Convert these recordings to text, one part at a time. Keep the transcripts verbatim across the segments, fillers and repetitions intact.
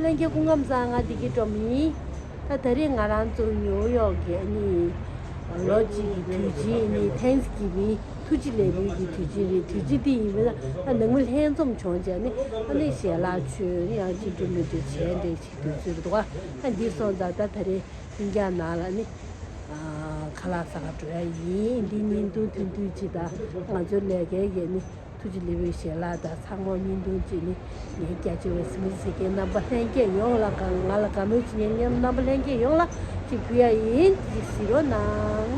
ལྷན་རྒྱས་སྐུ་ཁམས་བཟང་། ང་བདེ་སྐྱིད་སྒྲོལ་མ་ཡིན། ད་ད་རེས་ང་རང་ཚོ་ནིའུ་ཡོག་གི་ཨ་ནི་ལོ་གཅིག་གི་དུས་ཆེན་ནི་Thanksgiving ཐུགས་རྗེ་ལེགས་འབུལ་གྱི་དུས་ཆེན་རེད། དུས་ཆེན་འདི་ཡིན་པས་ན་ཨ་ནང་མི་ལྷན་འཛོམས་བྱུང་བྱས་ནི་ཨ་ནི་ཞལ་ལག་མཆོད་ནི་ཡང་གཅིག་སྒྲིལ་མོལ་གྲོས་བྱས་འདྲ་ཞིག་དུས་ཚོད་རེད་འདུག་ཨ་འདི་སོང་ཙང་ད་ད་རེས་ཨིན་རྒྱ་ནང་ལ་ནི་ཨ་ཁ་ལག་ཟ་ག་འགྲོ་ཡ་ཡིན། འདི་བརྙན་ཐུང་ཐུང་ཐུང་ཅིག་དང་ང་ཚོའི་ལས་ཀའི་གི་ནི། ཐུགས་རྗེ་ལེགས་འབུལ་ཞལ་ལག་དང་ཚང་མ་བརྙན་ཐུང་བཅས་ནི་ངའི་སྐྱ་ཅི་བའི་སི་མི་སི་ཀའི་རྣམ་པ་ལྷན་རྒྱས་ཡོངས་ལ་གང་ང་ལ་དགའ་མོས་བྱེད་མཁན་རྣམ་པ་ལྷན་རྒྱས་ཡོངས་ལ་ཅིག་ཕུལ་ཡ་ཡིན། ཅིག་གཟིགས་རོགས་གནང་།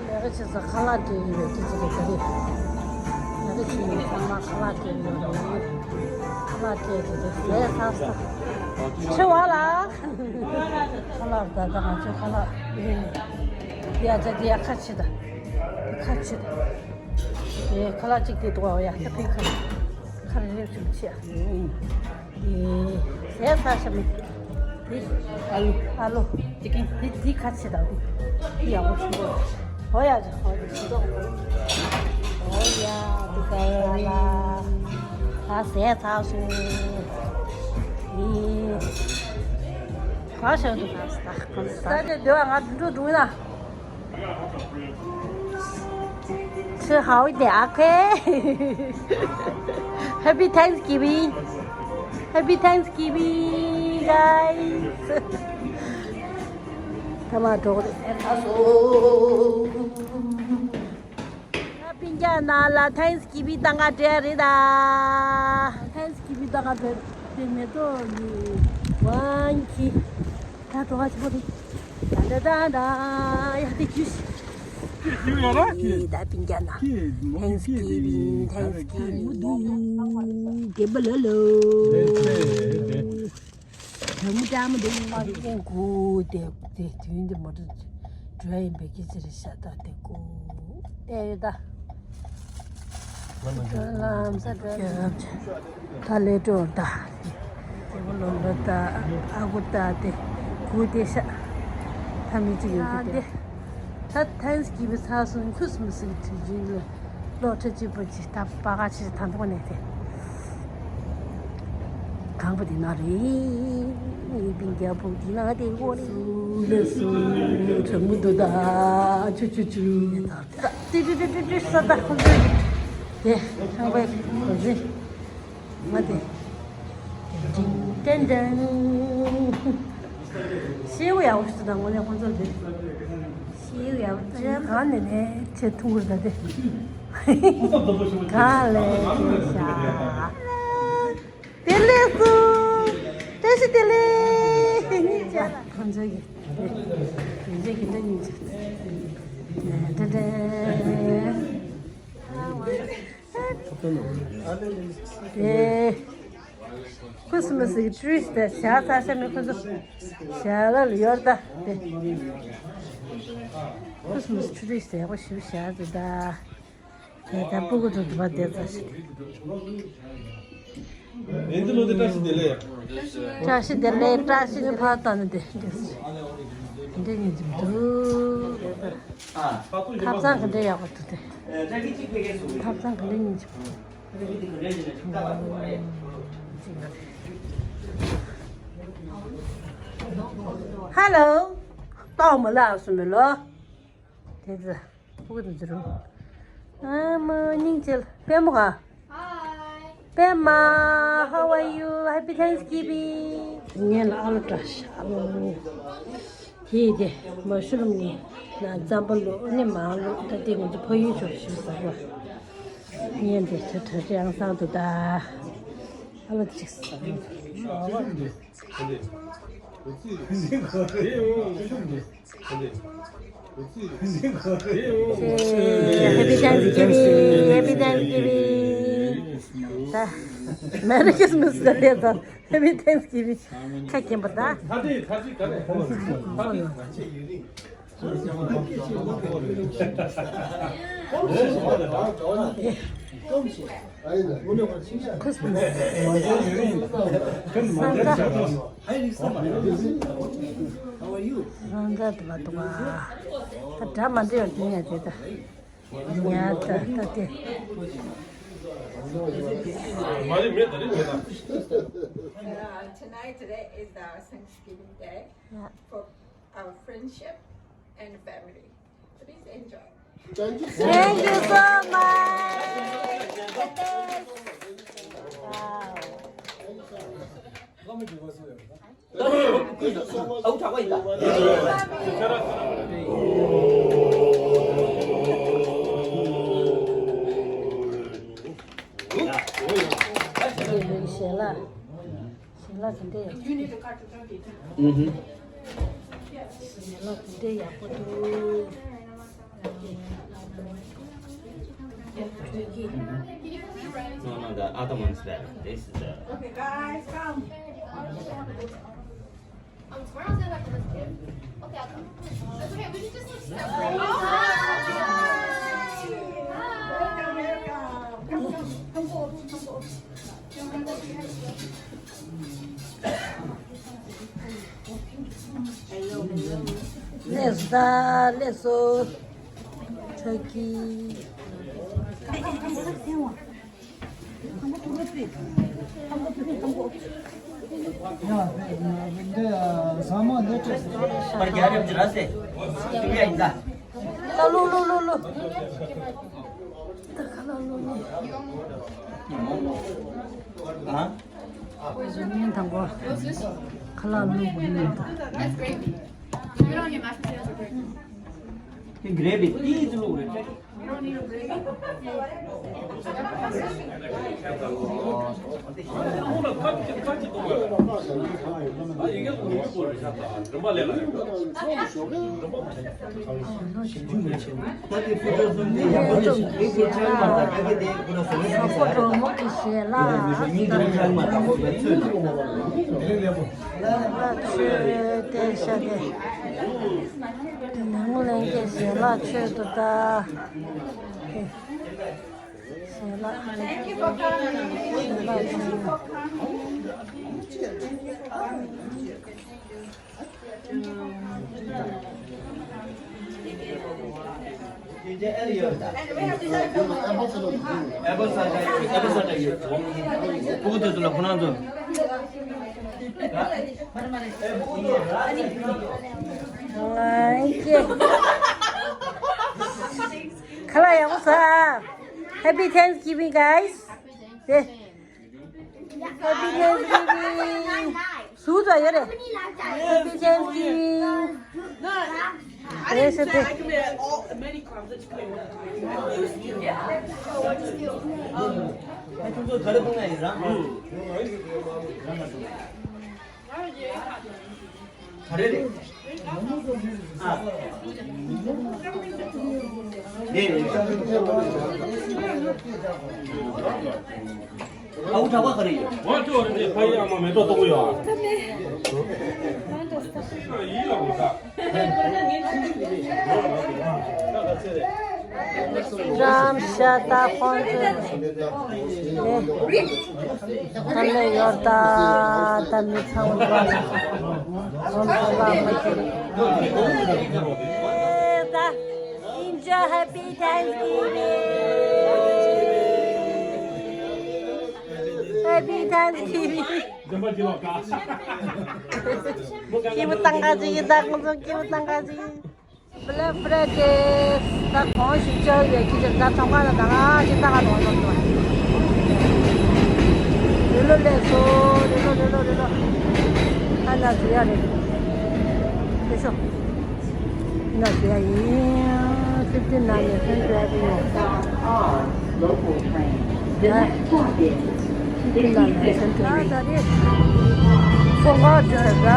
ལས་ཀ་བྱེད་ས་ཁ་ལག་སྤྲད་ཡོད་པའི་དུས་ཚོད་ལ་ག་རེ། ལས་ཀ་བྱེད་མཁན་ཚང་མ་ཁ་ལག་སྤྲད་ཡོད་རེད། ཁ་ལག་སྤྲད་དེ་དེ་ཟས་ཟ་ས། ཆེ་བ་ལ། ཁ་ལག་ད་ལྟ་ང་ཚོའི་ཁ་ལག་ཡ་ཅག་དེ་ཡ་ཁ་ཕྱེ་ད། ཁ་ཕྱེ་ད། དེ་ཁ་ལག་གཅིག་དེ་འདུག་པ། ཡ་ད་ཕན་ཁ་ཁ་རེ་རེ་བྱུང་ཆེ། དེ་ཟས་ཟ་ཤ་མེད། དེ་ཨ་ལུ་ཨ་ལུ་ཅི་ཀན་དེ་དེ་ཁ་ཕྱེ་ད། དེ་དེ་ཡག་པོ་བྱུང་འདུག་འོ་ཡ་ཅག་འོ་ཡ་ཅག་འོ་ཡ་དེ་ད་ཡ་ལ་ད་ཟས་ཟ་སོང་། དེ་ག་ཤ་འདུག་ད་ད་ད་དེ་འདོད་པ་ང་འགྲོ་འགྲོ་ན། So how is it? Okay. Happy Thanksgiving. Happy Thanksgiving, guys. Come on, talk. Happy Thanksgiving. Thanksgiving. Thanksgiving. One key. ད་གྲོ་བ་ཆེན་པོ་རེད། ད་ད་ད་ད་ཡ་དེ་ཅུས། ཡུ་ཡ་ར་ཁི། ད་པིན་ཀྱ་ན། ཁི་མོ་ཁི་ཁི་Thanksgiving། Thanksgiving། དེ་བ་ལ་ལོ། དེ་དེ་དེ། དེ་མོ་ད་མོ་དེ་མོ་མ་ཡོང་གོ། དེ་དེ་དུས་འདི་མོ་དུ་འགྲོ་ཡིན་པའི་སྐད་ཆ་རེད་ཤག་ད་དེ་གོ་དེ་ཡོད་ད། ལམ་ས་འགྲོ། ད་ལས་འགྲོ་ད། རྒྱལ་པོ་ལོ་ལོ་ད་ཨ་ཁུ་ད་དེ་གུ་དེ་ཤ་ད་མི་གཅིག་ཡོད་གི་དེ། ད་Thanksgiving་ཚར་སོང་། Christmas་གི་དུས་ཆེན་ལ་སློབ་གྲྭ་གཅིག་པ་གཅིག་ད་པ་ག་ཆེ་ད་འདུག་ནས་དེ་གང་པོ་དེ་ན་རེད། ཡིན་པིན་རྒྱལ་པོ་དེ་ན་དེ་གོ་རེད། སུ་ལས་སུ་གྲང་མོ་འདུག་ད་ཆུ་ཆུ་ཆུ། ཏི་ཏི་ཏི་ཏི་ཏི་ས་ད་ཁོང་ཚོས་དེ་ཁང་པའི་གོ་འཛིན་ང་དེ་ཏན་ཏན་ཤེའུ་ཡག་པོ་ཞིག་དང་ངོ་ནས་ཁོང་ཚོ་དེ་ཤེའུ་ཡག་པོ་ཅན་གང་ནས་ནས་ཆེ་ཐུང་གུར་ད་དེ་གང་ལས་ཤ། བདེ་ལེགས་སུ། བཀྲ་ཤིས་བདེ་ལེགས། ཁོང་ཚོ་གི་དེ་འདྲ་གི་འདྲ་ཉིན་ཅིག་དེ་དེ། དེ་Christmas་གི་trees་དེ་ཞག་ཚ་ཤ་མི་ཁོ་ཚོ་ཞག་ལ་ཡོར་ད་དེ་Christmas trees་དེ་ཡག་པོ་ཞིག་ཞག་དེ་ད། དེ་ལྟར་སྤུ་གུ་དང་དུ་བ་བསྡད་ཙམ་ཞིག་འདི་ལོ་དེ་བཀྲ་ཤིས་བདེ་ལེགས། བཀྲ་ཤིས་བདེ་ལེགས། བཀྲ་ཤིས་བདེ་ལེགས། ཕར་ལྟ་ན་དེ་འདྲ་ཞིག་འདྲ་ཉིན་གྱི་འདུག་ཐབ་ཚང་ག་འདྲ་ཡག་པོ་འདུག་དེ། ཐབ་ཚང་ག་འདྲ་ཉིན་གྱི། Hello། ཏོག་མ་ལགས་སུ་མི་ལོ། དེ་ཚོ། ཕྲུ་གུ་དེ་ཚོ་རུ། ཨ་མ་སྙིང་རྗེ་ལ་པད་མ་ག་པད་མ། How are you? Happy Thanksgiving. ངས་ལ་ཨ་ལོ་བཀྲ་ཤིས་ཨ་ལོ། དེ་དེ་མ་ཤུ་རུམ་ནི་ན་རྩམ་པ་ལོ་ནི་མ་ལོ། ད་དེ་ང་ཚོ་ཕ་ཡུལ་ཕྱོགས་ཤུལ་ཟ་བ། ངས་འདི་ཚོ་གྲ་སྒྲིག་ཨང་སང་དུ་ད་ཨ་ལོ་ཅིག་ཟ་བ། Happy Thanksgiving. Happy Thanksgiving. Merry Christmas. Happy Thanksgiving. ཁ་སྐྱེམས་པ་ད། Christmas. རང་འཇགས་དུ་མ་འདུག་ཨ། ད་འདྲ་མ་འདྲ་བ་འདི་ཡང་དེ་ད། ཡ་ད་ད་དེ། མ་རེད། མེད། ད་རེད། མེད་ད། Uh, tonight, today is our Thanksgiving Day for our friendship and family. Please enjoy. Thank you so much. Wow. ཞལ་ལག་ཞལ་ལག་དེ་འདྲ་ཡག་པོ་འདུག་ཞལ་ལག་དེ་འདྲ་ཡག་པོ་འདུག No, no, the other one's better. This is the. Okay, guys, come. Um, tomorrow's gonna have to. Okay, I'll come. That's okay. We can just like step right. Welcome, welcome. Come, come, come, come, come. སླེབས་སོང་། སླེབས་སོང་། ཕྲུ་གུ། ཡ། འདི་ཟ་མ་འདི་ཅི། པར་རྒྱག་རེམ་ཅི་ར་སེ། ཡ་ཡིན་ད། ད་ལོ་ལོ་ལོ་ལོ། ད་ཁ་ལག་ལོ་ནི། ཨ། ཉིན་དང་པོ་ཁ་ལག་ལོ་གོ་ནི་ད། That's gravy. Put on your mashed potatoes real quick. དེ་འགྲེལ་པའི་ཏིས་ལུག་རེད། ལ་ཆོས་བསྟན་ཤག་གི། ནང་ལས་ཀྱི་ཞལ་ལག་མཆོད་དུ་གདའ། ཞལ་ལག་ཞལ་ལག་ཁ་ལག་ཡག་པོ་ཟ། Happy Thanksgiving, guys. Happy Thanksgiving. ཟུར་དུ་ཡོད་རེད། Happy Thanksgiving. Yes, okay. ག་རེ་རེད། ཨ། རེད་རེད། ཨ་ཁུ་གྲགས་པ་ག་རེ་ཡོད། ང་ཚོ་རེ་རེ་ཕ་ཡི་ཨ་མ་མེ་ཏོག་གཏོང་གི་ཡོད། ཡིན་ལ་མི་ད། རམ་ཤ་ད་ཁོང་ཚོས་ད་ལས་ཡོར་ད་ད་མི་ཚང་མ་ལ་ཁོང་ཚོ་ལ་མ་ཁྱེར་ད། Enjoy, Happy Thanksgiving. Happy Thanksgiving. སྐྱིད་པོ་བཏང་ག་ཅིག་ཡིན་ད། ཁོང་ཚོ་སྐྱིད་པོ་བཏང་ག་ཅིག་ཡིན། Black Friday ད་གོང་ཞིག་བཅར་ཡོད་ཀྱི་ཅིག་ད་ཚོང་ཁང་ལ་ད་ག་ཅིག་ལྟ་ག་འགྲོ་འགྲོ་འགྲོ། རེ་ལོ་ལས་སོ། རེ་ལོ་རེ་ལོ་རེ་ལོ། ཨ་ན་ཟེར་ཡ་རེད། ལྟོས་ཤོག་ཨ་ན་ཟེར་ཡ་ཡིན། Fifteen dollars and twelve ཡོད། Local train. The next stop is ད་ད་རེས་ཚོང་ཁང་འགྲོ་ཡ་ད།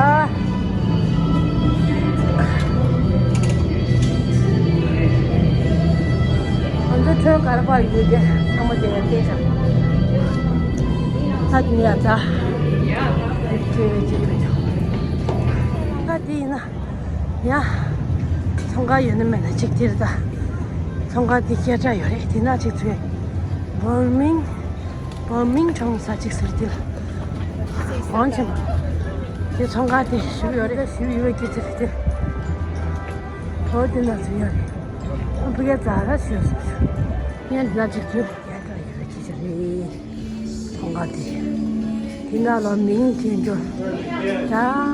ང་ཚོ་ཁྲོན་གར་པར་ཡོད་དེ་ཚང་མ་དེ་ཡར་བལྟས་ཤག་ད་དེ་ནས་ཡར་ད། ཅེ་ཅེ་ད་དེ་ཡིན་ན་ཡ། ཚོང་ཁང་ཡོད་ན་མེད་ན་ཅིག་དེར་ད། ཚོང་ཁང་དེ་སྐད་གྲགས་ཡོད་རེད། དེ་ན་ཅིག་ཚོས། Birming- Birmingham ས་ཅིག་ཟེར་དེ་ལ། གོང་ཆེན་པོ། དེ་ཚོང་ཁང་དེ་ཞིབ་ཡོད་རེད། ཞིབ་ཡོད་ཀྱི་ཚེ་རེད་དེ། ཧོ་དེ་ན་ཚོ་ཡོད་རེད། ཨ་བུ་ག་ཛ་ར་ཞོ་ཟེར། ཡང་དེ་ན་ཅིག་ཚོས། སྐད་གྲགས་ཡོད་ཀྱི་ཚེ་རེད། ཐང་ག་དེ། དེ་ནང་ལ་མིང་དེ་འབྱོར། ད་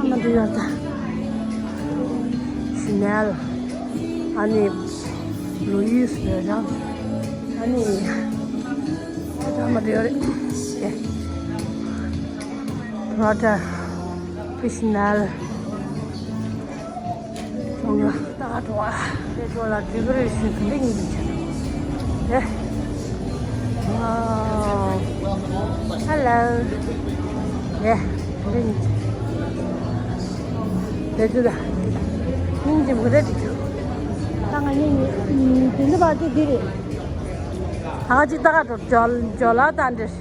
མ་འདི་ཡོད་ད། ཤི་ནལ། ཨ་ནི། ལུ་ཡིས་རེ་རང་། ཨ་ནི། ད་མ་འདི་ཡོད་རེད། ཨེ། རོ་ཏ། ཕི་ཤི་ནལ། ཁྱོད་ལ་ལྟ་ག་འགྲོ་བ། དེ་ཚོ་ལ་འགྲིག་གི་རེད་ཞུས་ཚུལ་གཉིས་ཀྱི་ཆེད་དུ། ཨེ། ཝའོ། ཧེ་ལོ། ཨེ། འདི་གཉིས་ཀྱི། དེ་ཚོ་ལ། སྙིང་རྗེ་མོ་རེད་འདུག་ད་ང་གཉིས་གཉིས། དེ་འདི་བར་དེ་འདི་རེད། ད་ག་ཅིག་ལྟ་ག་འགྲོ། ཇོ་ཇོ་ལ་དང་འདྲ།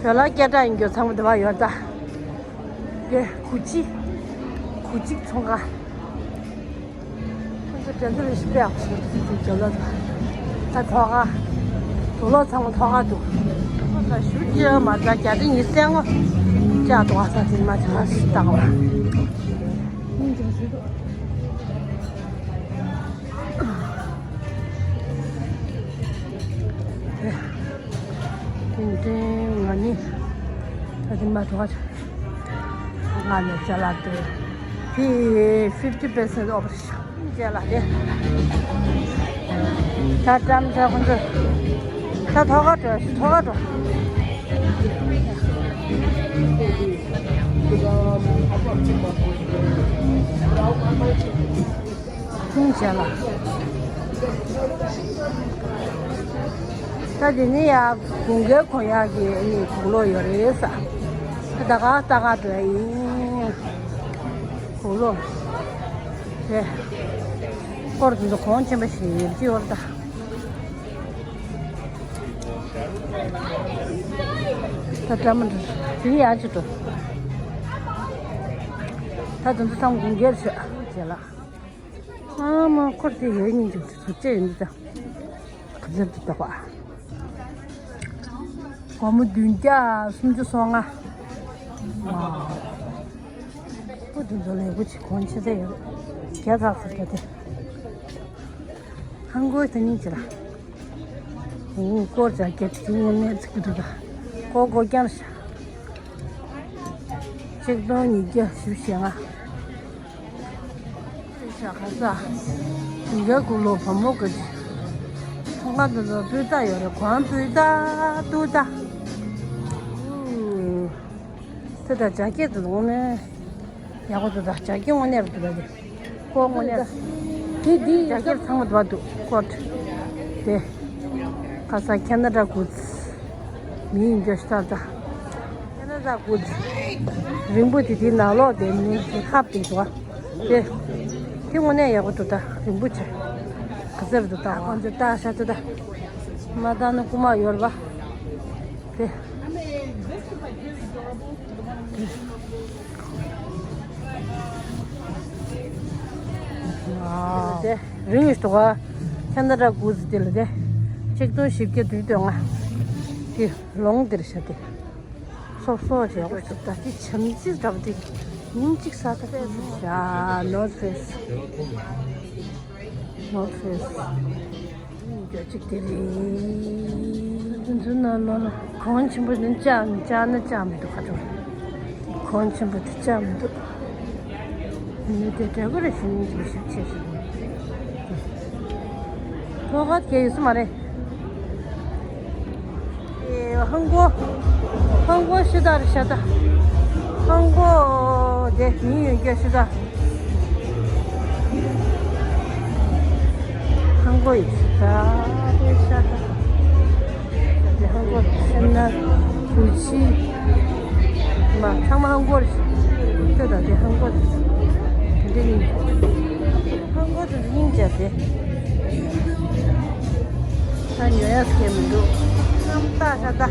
ཇོ་ལ་སྐད་གྲགས་ཡིན་རྒྱུ་ཚང་མ་འདི་བ་ཡོད་ད། དེ་གུ་ཅི། གུ་ཅི་ཚོང་ཁང་། ཁོང་ཚོ་དེ་ཚོ་ལས་ཤི་པའི་ཨག་སོ་དེ་ཚོ་ལ་ད་ཐོག་ཁ། དུག་ལོག་ཚང་མ་ཐོག་ཁ་འདུག་ཁོང་ཚོ་ཞུ་ཅི་མ་ད་རྒྱ་རི་ཉི་སེང་ངོ་ཅག་ཏུ་བ་ས་ཚིག་མ་ཆ་ཤི་ད་ག་བ། ཁོང་ཚོ་ཞུ་འདུག་ཏན་ཏན་ང་ནི་ད་དེ་མ་ཐོག་ཁ། ང་ནས་ཅ་ལག་དེ་ཕི་fifty percent off་རེད་ཤག་ཅ་ལག་དེ། ད་ཀྲམ་ད་ཁོང་ཚོ་ད་ཐོག་ཁ་འགྲོ་ཐོག་ཁ་འགྲོ། ཁུངས་བྱས་ལ། ད་དེ་ནི་ཡ་དགུན་ཁའི་གོན་ཡག་གི་ནི་དུག་ལོག་ཡོད་རེད་ས། ད་ག་ལྟ་ག་འགྲོ་ཡ་ཡིན། དུག་ལོག་དེ། སྐོར་དེ་ཚོ་གོང་ཆེན་པོ་ཞིག་ཡོད་ཀྱི་ཡོད་རེད་ད། ད་ཀྲམ་འདི་ཡར་ཅིག་འགྲོ། ད་དེ་ཚོ་ཚང་མ་དགུན་ཁའི་ཤག་བྱས་ལ། ཨ་མ་འཁོར་དེ་ཡོད་ཉིན་ཅིག་ཚུགས་ཆེ་ཡིན་འདི་ད། ག་ཚོད་འདི་ད་པ། སྒོར་མོ་བདུན་བརྒྱ་སུམ་ཅུ་སོ་ལྔ། ཨོ་དེ་ཚོ་ལས་པོ་ཆེ་གོང་ཆེ་ཚད་ཡོད། བརྒྱ་ཚར་ཚར་ད་དེ། ཧང་གོ་ད་ཉིན་ཅི་ལ། འུ་སྐོར་ཅག་སྐད་ཅིག་དངོས་གནས་ཚིག་གི་འདུག་ད། ཀོ་ཀོ་རྐྱང་ཤག་ཆིག་སྟོང་ཉིས་བརྒྱ་བཞི་བཅུ་ཞེ་ལྔ། ཤག་ག་ས། དེ་ག་གུ་ལོ་བུ་མོ་གི་ཚོང་ཁང་དུ་ཚོ་སྤུས་དག་ཡོད་རེད་གོང་སྤུས་དག་ཏུ་ད། ཚེ་དང་རྒྱ་སྐྱེད་དུ་འོང་ནས། ཡག་པོ་འདུག་ད་རྒྱ་སྐྱེད་དངོས་གནས་རུ་འདུག་ད་དེ། ཀོ་དངོས་གནས་རུ། དེ་འདི་རྒྱ་སྐྱེད་ཚང་མ་འདུག་པ་འདུག་ཀོ་ཊི། དེ། ཁ་ས་ཁེ་ན་ཌ་གུ་ཛི། མི་ཡིན་རྒྱ་ཤི་ད་ད། ཁེ་ན་ཌ་གུ་ཛི། རིང་པོ་དེ་དེའི་ནང་ལོགས་དེ་མི་ཁབ་དེ་འདུག་པ། དེ། དེ་དངོས་གནས་ཡག་པོ་འདུག་ད་རིང་པོ་བྱས། ག་ཚོད་རུ་འདུག་ད་ཁོང་ཚོས་ལྟ་ཤ་ཚོད་ད། མ་ལྟ་ན་རྐུ་མ་ཡོད་རེད་པ། དེ། དེ་རིང་ཞིག་འདུག་ག་ཁེ་ན་ཌ་གུ་ཛི་དེ་ལ་དེ། ཆིག་སྟོང་བཞི་བརྒྱ་བདུན་ཅུ་དོན་ལྔ། དེ་ལོང་དེར་བཞག་དེ། སོབ་སོབ་བྱས་འོ་ཞིག་ད་དེ་བྱམས་བརྩེ་འདྲ་པོ་དེ། ཉིན་གཅིག་ས་ད་ཕེབས་བྱ། ནོར་ཕེ་སི། ནོར་ཕེ་སི། ཡིན་རྒྱུ་གཅིག་དེ་རེད། ཚུན་ཚུན་ན་ལོ་ན་གོང་ཆེན་པོ་ནི་ཅག་ནི་ཅག་ནི་ཅག་མི་འདུག་ཁ་ཐོར། གོང་ཆེན་པོ་དེ་ཅག་མི་འདུག་མི་དེ་འདྲ་པོ་རེ་ཞིག་ཉིན་གཅིག་ཞིག་ཆེ་ཞིག་ལོ་ཁ་དེ་ཡོད་ས་མ་རེད། ཧང་གོ། ཧང་གོ་ཤི་ད་རེད་ཤ་ད། ཧང་གོ་དེ་མི་ཡོད་རྒྱུ་ཤི་ད། ཧང་གོ་ཡི་ཤི་ད་རེད་ཤ་ད། དེ་ཧང་གོ་སེམས་ན་གུ་ཆི། མ་ཚང་མ་ཧང་གོ་རེད་ཤ་ད། དེ་ཧང་གོ་དེ་འདྲ་ཡིན། ཧང་གོ་དེ་སྙིང་རྗེ་སྟེ། ད་ཉོ་ཡག་སྐད་མི་འདུག་ནམ་ཏག་ཤ་ད།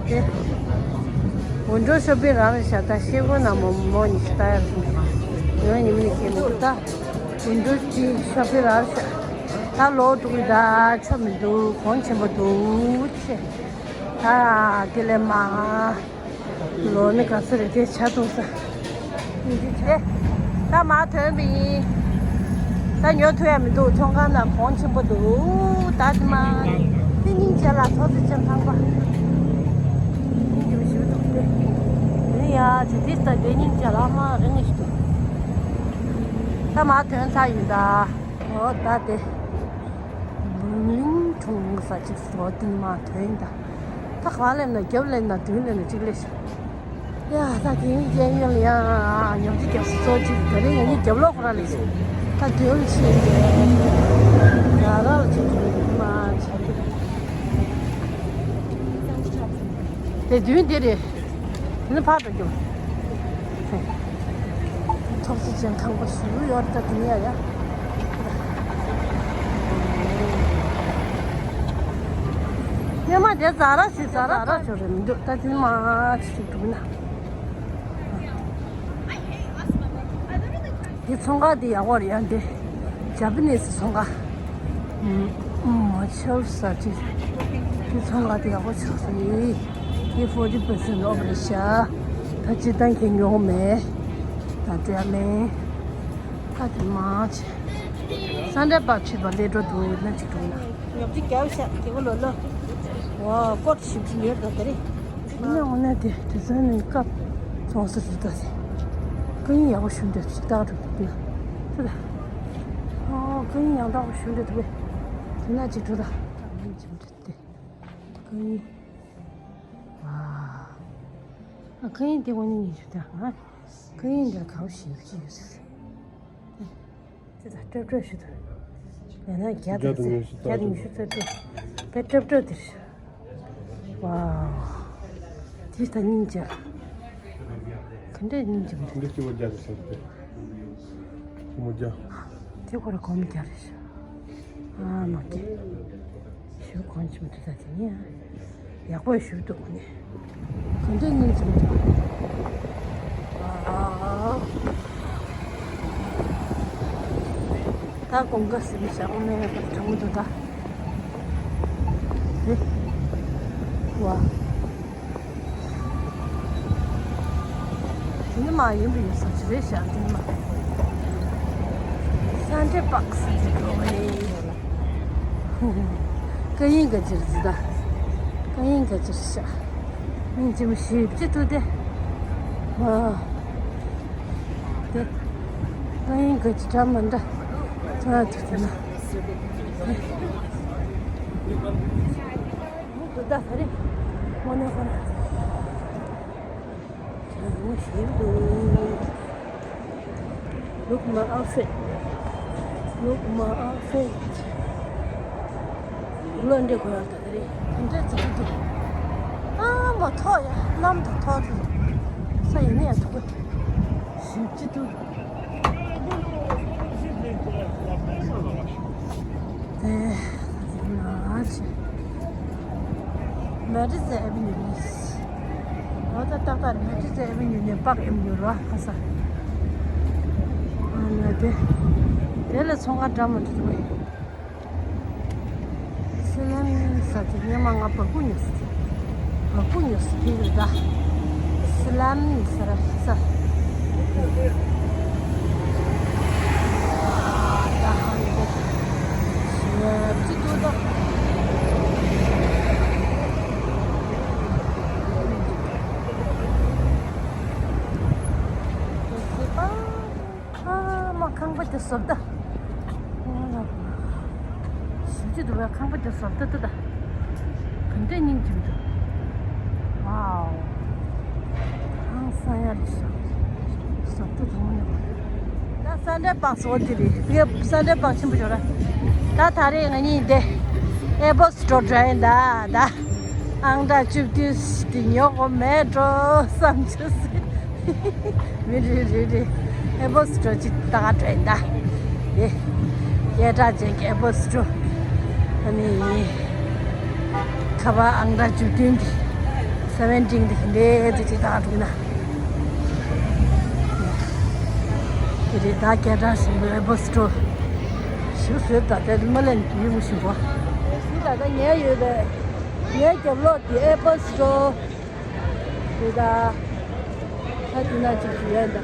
དེ། འུ་འགྲོ་ཤོ་པིང་རང་རེད་ཤ་ད་ཤེལ་སྒོ་ནང་མོ་མོ་ཉི་ཤུ་ལྟ་ཡག་རེད། ཉོ་ཡག་ཉི་མ་ནི་སྐད་མི་འདུག་ད། འུ་འགྲོ་ཅི་ཤོ་པིང་རང་རེད་ཤ། ད་ལོ་དྲུག་གི་ད་ཆོ་མི་འདུག་གོང་ཆེན་པོ་འདུག་ཆེ། ད་དེ་ལས་མ། ལོ་ནི་ག་ཚོད་རེད་དེ་ཆ་ཐུང་ས། ད་མ་ཐོན་པ་ཡིན། ད་ཉོ་ཐུབ་ཡ་མི་འདུག་ཚོང་ཁང་ནང་གོང་ཆེན་པོ་འདུག་ད་དེ་མ། དེ་སྙིང་རྗེ་ལ་ཐོག་ཏུ་ཅན་ཁང་པ། སྙིང་རྗེ་ཞུ་འདུག་སྟེ། དེ་ནི་ཡ་ཇི་ཏིས་ད་དེ་སྙིང་རྗེ་ལ་མ་རིང་ངེ་ཞིག་འདུག་ད་མ་ཐོན་ཚར་ཡིན་ད། འོ་ད་དེ། ལུང་ལིང་ཁྲུང་ས་ཅིག་སོ་དེ་མ་ཐོན་ཡིན་ད། ད་ག་ལེན་ན་རྒྱབ་ལེན་ན་མདུན་ལེན་ན་གཅིག་ལས་ཤིག་ཡ་ད་དེ་ཡིན་རྒྱལ་ཡོད་ལ་ཡ་ཉོ་རྒྱུ་རྒྱབ་སུ་ཚོ་ཅིག་དེ་རིང་ང་གཉིས་རྒྱབ་ལོག་ཁོ་ར་ལས་ཤིག་ད་དེ་འོན་ཤེས་ཀྱི། ཡ་ར་ལ་ཅིག་མ་ཆ་རྒྱུ། དེ་མདུན་དེ་རེད། དེ་ནི་ཕར་འགྲོ་རྒྱུ། ཐོག་སི་ཅན་ཁང་པ་ཞུ་ཡོད་ད་དེ་ནི་ཡ་ཡ། སྙེ་མ་དེ་ཛ་ར་ཞིག་ཛ་ར་ཁ་ཆོ་རེད་མི་འདུག་ད་དེ་ནི་མ་ཅིག་འགྲོ་ན། འདི་ཚོང་ཁང་འདི་ཡག་པོ་རེད་ཡ། འདི་ཇ་པ་ནི་སི་ཚོང་ཁང་། ཨུམ། ཨུམ། མ་ཆལ་ས་ཅིག་འདི་ཚོང་ཁང་འདི་ཡག་པོ་ཆགས་སོང་ཡི། འདི་ཕོར་ཊི་པར་སེན་ཊི་ཨོཕ་རེད་ཤག་ད་སྤྱིར་བཏང་གི་ཉོ་མེད། ད་འདྲ་མེད། ད་དེ་མ་ཆེ། སན་ཌེ་པག་ཕྱིན་པ་ལས་འགྲོ་འདུག་ན་ཅིག་འགྲོ་ན། ཉོ་ཅིག་རྒྱབ་ཤག་དེ་བོ་ལོ་ལོ། ཝ་ཀོཊ་ཞིབ་ཅིག་ཉོས་ད་དེ་རེད། དེ་ནས་འོ་ན་དེ་དེ་ཚོ་ནི་སྐབས་ཚོང་ས་རུ་ད་ཟེ། ཀ་ཡིན་ཡག་པོ་ཞུ་འདོད་ཅིག་ཏག་འགྲོ་འདུག་ན། ཚོ་ད། ཨོ་ཀ་ཡིན་ཡང་ཏག་པོ་ཞུ་འདོད་འདུག་པས། དེ་ན་ཅིག་འགྲོ་ད། ཀ་ཡིན་ཅིག་འགྲོ་དེ། ཀ་ཡིན། ཝ། ཨ་ཀ་ཡིན་དེ་འོ་ནི་ཉིན་ཞུ་ད་ང་། ཀ་ཡིན་འདིར་གའུ་ཞིབ་ཅིག་ཡོད་ཟེ། དེ་ད་སྤྲོ་སྤྲོ་ཞུ་དང་། ཡང་ན་བརྒྱ་དང་བརྒྱ་དང་ཉི་ཤུ་རྩ་དྲུག་བརྒྱ་དང་ཉི་ཤུ་རྩ་དྲུག་བས་སྤྲོ་སྤྲོ་དེར། ཝའོ། དེ་ད་སྙིང་རྗེ། ག་འདྲས་སྙིང་རྗེ་མོ། འདི་སྐྱིད་པོ་བརྒྱ་དང་ཞེ་དྲུག་སྐྱིད་པོ་བརྒྱ། དེ་ཁོ་ར་གོང་མ་བརྒྱ་རེད་ཤག་ཨ་མ་སྐྱེ། ཞུ་གོང་ཆེན་པོ་དེ་ད་དེ་ནས་ཡག་པོ་ཞུ་འདུག་ནས། ག་འདྲས་སྙིང་རྗེ་མོ་འདུག་ཨ། ད་དགོང་ཁ་ཟིན་བཞག་ནས་གྲང་མོ་འདུག་ད། དེ། ཝ། དེ་ནི་མ་ཡིན་པ་ཡོད་ས་ཅི་རེད་ཤག་དེ་ནི་མ། སན་ཌེ་པག་སི་དེ་གོ་བས། ཀ་ཡིན་ག་ཅི་རེད་ཟེར་ད། ཀ་ཡིན་ག་ཅི་རེད་ཤག་སྙིང་རྗེ་མོ་ཞེ་པོ་ཅིག་འདུག་སྟེ། ཨ། དེ། ཀ་ཡིན་ག་ཅི་འདྲ་མི་འདྲ། ཨ་ཐུག་ཐུག་ན། འདུག་ད་ད་རེད། དངོས་གནས་ཁོ་ན། ཞེ་པོ་འདུག Look my outfit. Look my outfit. ལོ་འདྲེ་གོ་ཡག་ད་རེད། འདྲེ་ཙི་ཙི་འདུག་ཨ་མ་ཐོག་ཡ་གནམ་དང་ཐོག་ཙི། ས་ཡིན་ནས་ཐོག་ཞིབ་ཅི་འདུག་ཨེ། ན་ཆེ། Madison Avenue རེད། འོ་ད་ཏག་ཏག་Madison Avenue ནས་Park Avenue ར་ཁ་ས། ཨ་ན་དེ། དེ་ལ་ཚོང་ཁང་འདྲ་མི་འདུག་བས། སི་ལམ་ས་དེ་ཉི་མ་ང་བ་ཀུ་ཉོ་སི། བ་ཀུ་ཉོ་སི་ཕི་རེད་ད། སི་ལམ་ས་ར་ས། ད་ཧང་གོ། ཞེ་ཅི་ཏུ་ད། ཨ་མ་ཁང་པ་དེ་བཟོ་ལྟ། ཞིབ་ཅིག་འདུག་པས་ཁང་པ་དེ་བཟོ་ལྟ་ལྟ་ད། ག་འདྲས་སྙིང་རྗེ་མི་འདུག་ཝའོ། ཧང་སང་ཡ་རེད་ཤག་བཟོ་ལྟ་བྱུང་ནས། ད་སན་ཌེ་པག་སི་འོ་དེ་རེད། ངས་སན་ཌེ་པག་ཆེན་པོ་ཞིག་ར། ད་ད་རེས་ང་གཉིས་དེ་ཨེ་པལ་སི་ཊོར་འགྲོ་ཡིན་ད་ད། ཨང་གྲངས་བཅུ་བདུན་དེ་ཉོ་དགོས་མེད་འགྲོ་བསམ་བྱུང་སྲིད། མི་རེ་རེ་རེ་ཨེ་པལ་སི་ཊོར་གཅིག་ལྟ་ག་འགྲོ་ཡིན་ད། དེ། སྐད་གྲགས་ཅན་གྱི་ཨེ་པལ་སི་ཊོར། ཨ་ནི། ཁ་པར་ཨང་གྲངས་བཅུ་བདུན་གྱི། སེ་བེན་ཊིན་གྱི་འདི་འདི་གཅིག་ལྟ་ག་འགྲོ་ཡིན་ན། དེ་རེད་ད་སྐད་གྲགས་ཆེན་པོའི་ཨེ་པལ་སི་ཊོར། ཞིག་བཟོས་ད་དེ་མ་ལན་ཡུལ་མི་ཤིང་བ། ད་ལྟ་ཉལ་ཡོད་པས། ངའི་རྒྱབ་ལོགས་ཀྱི་ཨེ་པལ་སི་ཊོར། དེ་ད། ད་དེ་ན་ཅིག་ཞུ་ཡ་ད།